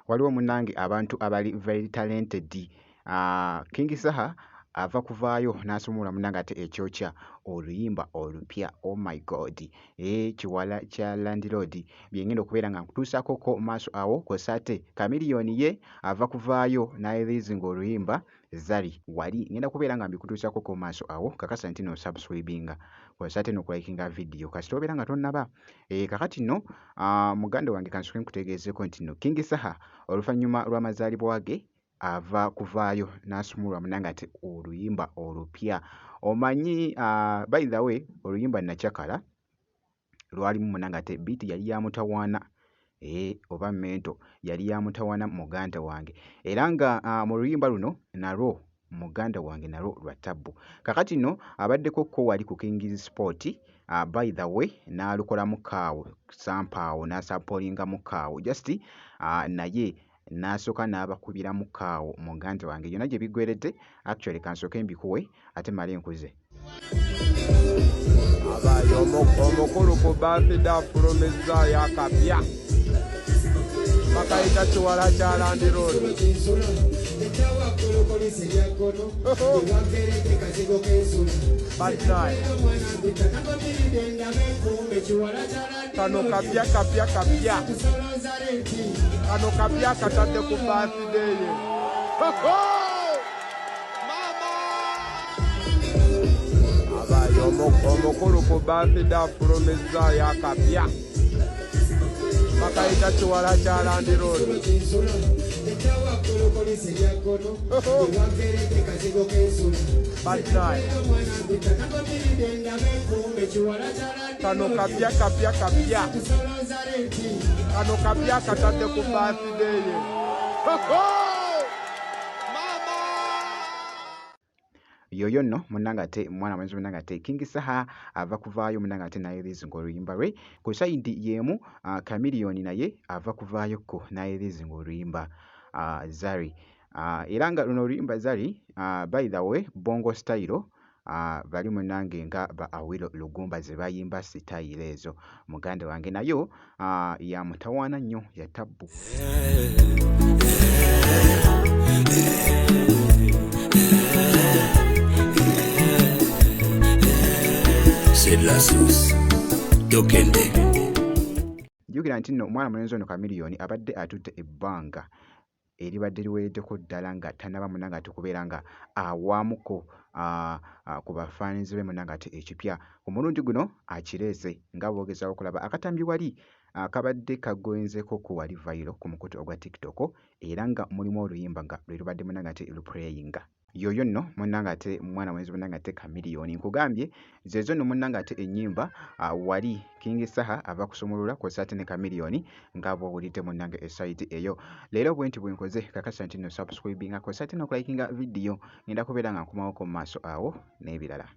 Waliwo munnange abantu abali very talented. King Saha ava kuvaayo n'asumulula munnange ate ekyokya oluyimba olupya, oh my God, eeh kiwala kya landlord bye ngenda okubeera nga nkutuusaakokko mu maaso awo, kw'ossa ate Chameleone ye ava kuvaayo n'ayiriizinga oluyimba Zari wali ngenda kubeera nga mbikutuusaako mu maaso awo, kakasa nti no subscribinga kw'ossa ate n'okulikinga vidiyo kasita obeera nga tonnaba. Kakati nno muganda wange kansooke nkutegeezeeko nti nno King Saha oluvannyuma lw'amazaalibwa ge ava kuvaayo n'asumulula munnange ate oluyimba olupya. Omanyi by the way oluyimba Nakyakala lwalimu munnange ate bbiiti yali ya mutawaana, oba mento yali ya mutawaana muganda wange era nga mu luyimba luno nalwo muganda wange nalwo lwa ttabbu. Kaakati nno abaddeko kko wali ku Kings Sport, by the way n'alukolamu awo sample awo n'asampolingamu awo just naye n'asooka n'abakubiramu awo muganda wange yonna gye biggweeredde. Actually kansooke mbikuwe ate mmale nkuze. Abaye omukulu ku birthday afulumizzaayo akapya bakayita kiwala kya landlord. Banaye kano kapya kapya kapya kano kapya katadde ku birthday ye. Mama! Abaye omukulu ku birthday afulumizzaayo akapya bakayita kiwala kya landlord. Banaye kano kapya kapya kapya kano kapya katadde ku birthday ye. Mama! Yoyo nno munnange ate mwana mulenzi munnange ate King Saha ava kuvaayo munnange ate n'ayiriizinga oluyimba lwe. Ku side y'emu Chameleone naye ava kuvaayo kko n'ayiriizinga oluyimba Zari. Era nga luno oluyimba Zari, by the way bongo style, bali munnange nga ba Awilo Lugumba ze bayimba sitayiro ezo muganda wange, nayo ya mutawaana nnyo, ya ttabbu. C'est de la sauce. Tokende. Jjukira nti nno omwana mulenzi ono Chameleone abadde atutte ebbanga eribadde liwereddeko ddala nga tannaba munnange ate kubeera nga awaamuko ku bafaanizi be munnange ate ekipya. Ku mulundi guno akireese nga bw'ogezaako okulaba akatambi wali kabadde kagenzeeko ku wali viral ku mukutu ogwa TikTok era nga mulimu oluyimba nga lwe lubadde munnange ate luplayinga. Yoyo nno munnange ate mwana mulenzi munnange ate Chameleone nkugambye zezo nno munnange ate ennyimba wali King Saha ava kusumulula kw'ossa ate ne Chameleone nga bw'owulidde munnange e side eyo. Leero bwe nti bwe nkoze, kakasa nti nno subscribinga kw'ossa ate n'okulikinga vidiyo, ngenda kubeera nga nkomawoko mu maaso awo n'ebirala.